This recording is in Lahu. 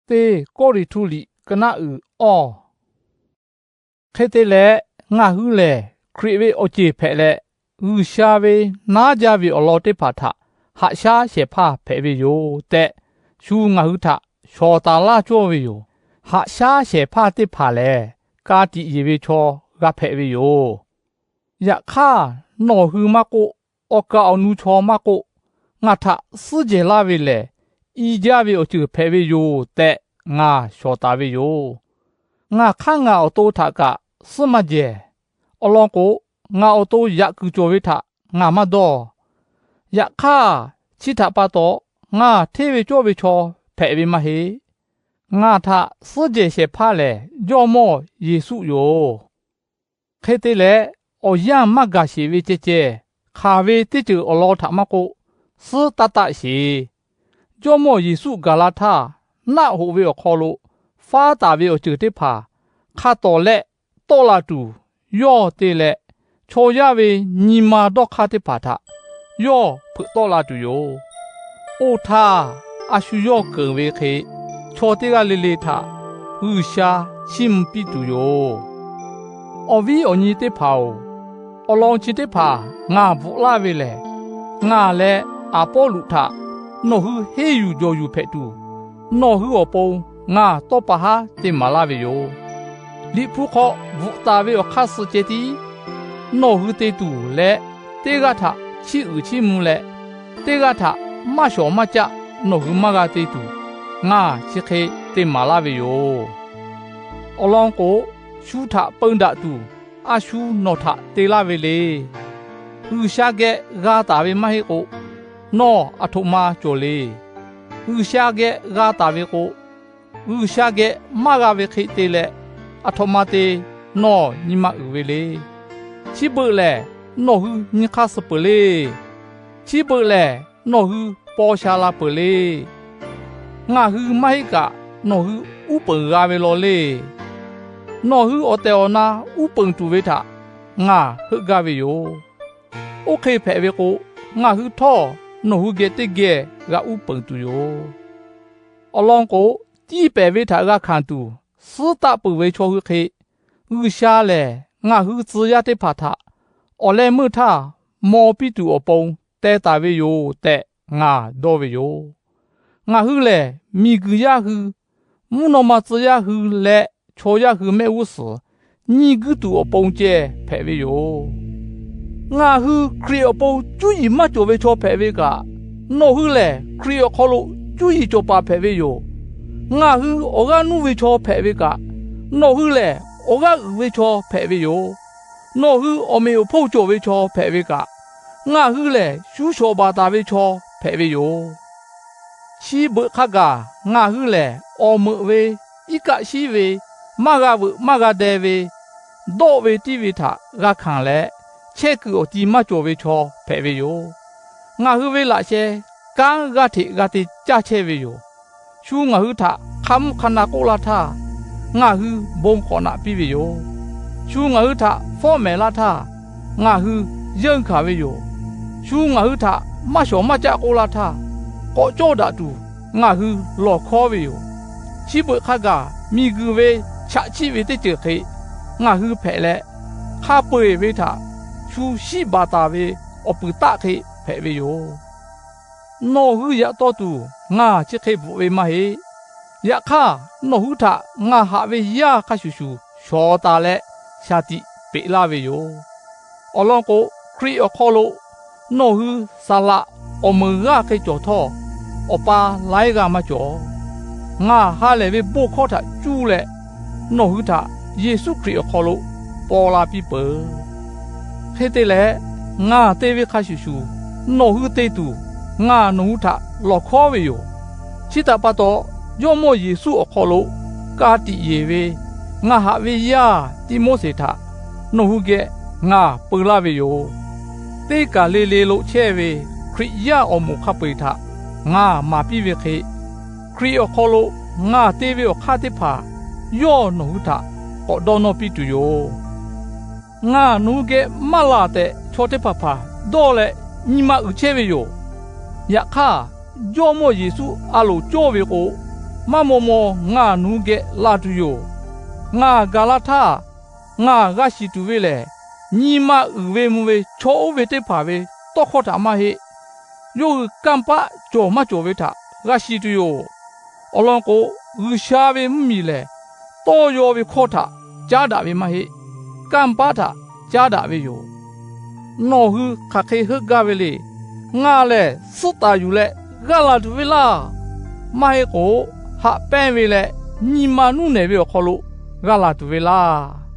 Teˇ Kawˇrenˍhtuˆ liꞈ ka naˆ uiˍ awˇ. Hk'e te leh, ngaˬ hui lehˬ Hkriꞈ ve awˬ ceˬ hpehꞈ leh, G'uiˬsha ve naˉ jaˇ ve awˬ lawn teˇ hpaˍ htaꞈ haꞈ shaˉ shehˍ hpaˇ hpehꞈ ve yoˬ tehꞈ, shu ngaˬ hui htaꞈ shawˍ taˍ laˇ cawˇ ve yoˬ. Haꞈ shaˉ shehˍ hpaˇ teˇ hpaˍ lehˬ, ka tiꞈ yeˬ ve chaw g'a hpehꞈ ve yoˬ. Yaꞈ hk'aˇ, nawˬ hui maˇ k'oˆ, awˬ kaˍ awˬ nu chaw maˇ k'oˆ, ngaˬ htaꞈ suhˉ jehˬ laˇ ve lehˬ, i jaˇ ve awˬ ceuˬ hpehꞈ ve yoˬ tehꞈ ngaˬ shawˍ taˍ ve yoˬ. Ngaˬ hk'aˇ ngaˬ awˬ to htaꞈ kaꞈ suhˉ maˇ jehˬ. Awˬ lawn k'o, ngaˬ awˬ to yaꞈ kuiˬ cawˬ ve htaꞈ ngaˬ maˇ dawˇ. Yaꞈ hk'aˇ, chi htaꞈ pa taw ngaˬ hteˇ ve cawˇ ve chaw hpehꞈ ve maˇ heˆ. Ngaˬ htaꞈ suhˉ jehˬ shehˍ hpaˇ lehˬ, Jawˇmawˇ Yeˍsuˆ yoˬ. Hk'e te leh, awˬ yanˇ maˇ gaˬ sheˍ ve ceh ceh, hk'aˬ ve teˇ ceuˬ awˬ lawn htaꞈ maˇ k'oˆ, suhˉ taˇ taˆ sheˍ. Jawˇmawˇ Yeˍsuˆ gaˬ la htaˇ, naˆ hoꞈ ve awˬ hk'aw lo faˉ taˍ ve awˬ ceuˬ teˇ hpaˍ hk'a tawˍ lehˆ tawˆ la tuˬ yawˇ te leh, chaw yaˇ ve nyi ma dawˇ hk'aˇ teˇ hpaˍ htaꞈ yawˇ hpeuꞈ tawˆ la tuˬ yoˬ. Oˇ htaˇ, a shu yawˇ keunˍ ve hk'e, chaw teˇ g'aˇ le le htaꞈ G'uiˬsha chiˇ mvuh piˇ tuˬ yoˬ. Awˬ viˉ awˬ nyi teˇ hpaˍ-oˬ, awˬ lawn chi teˇ hpaˍ ngaˬ bvuhꞈ laˇ ve lehˬ, ngaˬ leh Aˍpawˇluꞈ htaꞈ nawˬ hui henˇ yuˬ jawˬ yuˬ hpehꞈ tuˬ, nawˬ hui awˬ pon ngaˬ tawˇ pa haˉ te maˍ laˇ ve yoˬ. Liꞈ hpu hk'aw bvuhꞈ taˍ ve awˬ hk'aˇ suh ceh tiˉ, nawˬ hui te tuˬ leh teˇ g'aˇ htaꞈ chiˇ uiˍ chiˇ mvuh leh, teˇ g'aˇ htaꞈ maˇ shawˍ maˇ caˆ nawˬ hui maˇ g'a te tuˬ, ngaˬ chi hk'e te maˍ laˇ ve yoˬ. Awˬ lawn k'o, shu htaꞈ peu daꞈ tuˬ a shu nawˬ htaꞈ te laˇ ve le. G'uiˬsha geh g'a taˍ ve maˇ heˆ k'o, nawˬ aˬ htoꞈ ma cawˬ le. G'uiˬsha geh g'a taˍ ve k'o, G'uiˬsha geh maˇ g'a ve hk'e te leh, aˬ htoꞈ ma te nawˬ nyi ma uiˍ ve le. Chi beuꞈ lehˬ, nawˬ hui nyi hk'aˇ suh peuˬ le. Chi beuꞈ lehˬ, nawˬ hui paw sha la peuˬ le. Ngaˬ hui maˇ heˆ kaꞈ nawˬ hui uˉ peunˍ g'a ve law le. Nawˬ hui awˬ tehˬ awˬ na uˉ peunˍ tuˬ ve htaꞈ ngaˬ heuˆ gaˇ ve yoˬ. Oˇ hk'e hpehꞈ ve k'o, ngaˬ hui htawˇ nawˬ hui geh teˇ geh g'a uˉ peunˍ tuˬ yoˬ. Awˬ lawn k'o, tiˇ pehˍ ve htaꞈ g'a hkanˍ tuˬ suhˉ taˆ peuˬ ve chaw hui hk'e, G'uiˬsha lehˬ ngaˬ hui tcuh yaˇ teˇ hpaˍ htaꞈ awˬ leh meuˇ htaˇ maw piˇ tuˬ awˬ pon teh taˍ ve yoˬ tehꞈ ngaˬ dawˇ ve yoˬ. Ngaˬ hui lehˬ, miˬguiˬ yaˇ hui, mvuhˇ naw ma tcuh yaˇ hui leh chaw yaˇ hui mehˆ g'uˇ suhˍ nyiˇ guiˇ tuˬ awˬ pon ceh hpehꞈ ve yoˬ. Ngaˬ hui Hkriꞈ awˬ pon cuˇ yiˍ maˇ cawˬ ve chaw hpehꞈ ve kaꞈ, nawˬ hui lehˬ Hkriꞈ awˬ hk'aw lo cuˇ yiˍ cawˬ paˍ hpehꞈ ve yoˬ. Ngaˬ hui awˬ g'aˇ nuˇ ve chaw hpehꞈ ve kaꞈ, nawˬ hui lehˬ awˬ g'aˇ uiˍ ve chaw hpehꞈ ve yoˬ. Nawˬ hui awˬ meꞈ awˬ hponˇ cawˬ ve chaw hpehꞈ ve kaꞈ, ngaˬ hui lehˬ shu shawˍ baˬ taˍ ve chaw hpehꞈ ve yoˬ. Chi beuꞈ hk'a gaˬ ngaˬ hui lehˬ, awˬ meuꞈ ve, iˉ kaˆ shiˉ ve, maˇ g'a veuꞈ maˇ g'a deh ve, dawˆ ve tiˇ ve htaꞈ g'a hkanˍ leh, chehˇ kuiˬ awˬ ti maˇ cawˬ ve chaw hpehꞈ ve yoˬ. Ngaˬ hui ve laꞈ sheh kanˉ g'aˇ hteꞈ g'a te caˇ chehˇ ve yoˬ. Shu ngaˬ hui htaꞈ hk'a mvuhˇ hk'a na k'oˆ laˇ htaˇ, ngaˬ hui bon k'awꞈ naꞈ piˇ ve yoˬ. Shu ngaˬ hui htaꞈ fawˉ mehˍ laˇ htaˇ, ngaˬ hui yeunˇ hkanˍ ve yoˬ. Shu ngaˬ hui htaꞈ maˇ shawˍ maˇ caˆ k'oˆ laˇ htaˇ, k'awꞈ cawˇ daꞈ tuˬ ngaˬ hui lawˬ hkawˉ ve yoˬ. Chi beuꞈ hk'a gaˬ miˬguiˬ ve chaꞈ chiˆ ve teˇ ceuˬ hk'e ngaˬ hui hpehꞈ leh, hk'a peu-eˬ ve htaꞈ shu shiˆ baˬ taˍ ve awˬ puiˍ taˆ hk'e hpehꞈ ve yoˬ. Nawˬ hui yaꞈ taw tuˬ ngaˬ chi hk'e bvuhꞈ ve maˇ heˆ. Yaꞈ hk'aˇ, nawˬ hui htaꞈ ngaˬ haꞈ ve yaˇ hk'a shuˍ shuˍ shawˍ taˍ leh shaˍ tiꞈ peꞈ laˇ ve yoˬ. Awˬ lawn k'o, Hkriꞈ awˬ hk'aw lo nawˬ hui saˍ laꞈ awˬ meunˍ g'aˇ hk'e cawˬ htawˇ, awˬ pa laiˉ g'aˇ maˇ cawˬ. Ngaˬ ha lehˬ ve bon hkawˇ htaꞈ cuˇ leh, nawˬ hui htaꞈ Yeˍsuˆ Hkriꞈ awˬ hk'aw lo paw la piˇ peuˬ. Hk'e te leh, ngaˬ te ve hk'a shuˍ shuˍ nawˬ hui te tuˬ, ngaˬ nawˬ hui htaꞈ lawˬ hkawˉ ve yoˬ. Chi htaꞈ pa taw, Jawˇmawˇ Yeˍsuˆ awˬ hk'aw lo ka tiꞈ yeˬ ve ngaˬ haꞈ ve yaˇ Tiˆmoˉseˍ htaꞈ nawˬ hui geh ngaˬ peu laˇ ve yoˬ. Teˇ kaˬ le le lo chehˇ ve Hkriꞈ yaˇ awˬ moˍ hk'a peu-eˬ htaꞈ ngaˬ maˍ piˇ ve hk'e, Hkriꞈ awˬ hk'aw lo ngaˬ te ve awˬ hk'aˇ teˇ hpaˍ yawˇ nawˬ hui htaꞈ k'awꞈ dawˇ nawˇ piˇ tuˬ yoˬ. Ngaˬ nawˬ hui geh maˇ laˬ tehꞈ chaw teˇ hpaˍ hpaˍ dawˇ leh nyi ma uiˍ chehˇ ve yoˬ. Yaꞈ hk'aˇ, Jawˇmawˇ Yeˍsuˆ a loˍ cawˇ ve k'o, maˇ maw maw ngaˬ nuˇ geh la tuˬ yoˬ. Ngaˬ gaˬ la htaˇ, ngaˬ g'a shiˍ tuˬ ve lehˬ, nyi ma uiˍ ve mvuh ve chaw oˇ ve teˇ hpaˍ ve tawˇ hkawˇ htaꞈ maˇ heˆ. Yawˇ hui kanˇ paˆ cawˬ maˇ cawˬ ve htaꞈ g'a shiˍ tuˬ yoˬ. Awˬ lawn k'o, G'uiˬsha ve mvuhˇmiˬ lehˬ, tawˇ yaw ve hkawˇ htaꞈ caˉ daꞈ ve maˇ heˆ. Kanˇ paˆ htaꞈ caˉ daꞈ ve yoˬ. Nawˬ hui hk'aˬ hk'e heuˆ gaˇ ve le. Ngaˬ lehˬ suhˉ taˍ yuˬ leh g'a laˬ tuˬ ve laˇ. Maˇ heˆ k'o, haꞈ pehnˇ ve leh nyi ma nuˇ nehˬ ve awˬ hk'aw lo g'a laˬ tuˬ ve laˇ.